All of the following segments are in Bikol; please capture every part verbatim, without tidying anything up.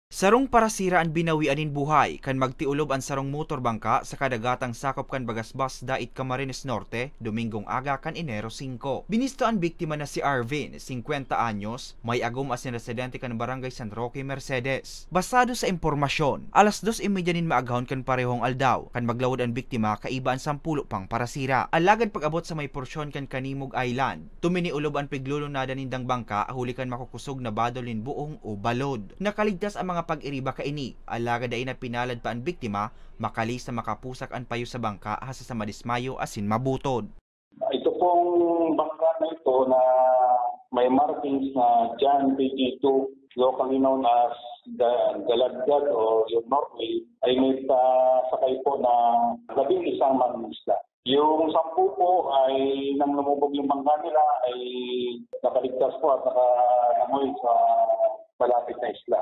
Sarong parasira an binawian nin buhay kan magtiulob an sarong motor bangka sa kadagatang sakop kan Bagasbas, Daet, Camarines Norte, Domingong aga kan Enero singko. Binisto an biktima na si Arvin, singkwenta anyos, may agom asin residente kan Barangay San Roque, Mercedes. Basado sa impormasyon, alas dos y media nin maagahon kan parehong aldaw, kan maglawod an biktima kaiba an sampulo pang parasira. Alagad pag-abot sa may porsyon kan Kanimog Island, tuminiulob an piglulunadan nindang bangka huli kan makukusog na badol nin buong o balod. Nakaligtas ang mga pag-iriba kaini, alagad dai na pinalad pa an biktima, makali sa makapusak an payo sa bangka hasta sa madismayo asin mabutod. Ito pong bangka na ito na may markings na John P G two, locally known as Ga-, Galadgad o yung Norway, ay may pa-, sakay po na labing isang mangingisda. Yung sampu po ay nang lumubog yung bangka nila ay nakaligtas po at nakalangoy sa malapit na isla.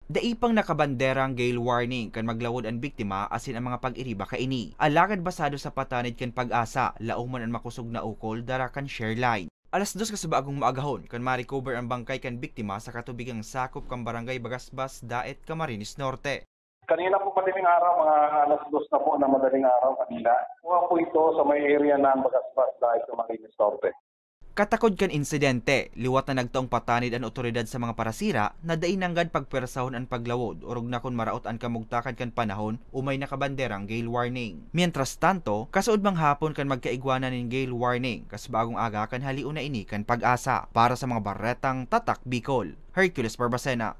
Dai pang nakabanderang gale warning kan maglawod an biktima asin ang mga pag-iriba kaini. Alagad basado sa patanid kan Pag-asa, laomon an makosog na ukol dara kan share line. Alas dos kasubaagong maagahon kan ma-recover an bangkay kan biktima sa katubigang sakop kan Barangay Bagasbas, Daet, Camarines Norte. Kanina po madaling araw, mga alas dos na po na madaling araw kanina. Kuha po ito sa may area ng Bagasbas, Daet, Camarines Norte. Katakod kan insidente, liwat na nagtaong patanid an otoridad sa mga parasira na dai nanggad pagpwersahon an paglawod, orog na kun maraot an kamugtakan kan panahon o may nakabanderang gale warning. Mientras tanto, kasuodmang hapon kan magkaigwa na nin gale warning, kasubaagong aga kan halion na ini kan Pag-asa. Para sa mga baretang Tatak Bicol, Hercules Barbacena.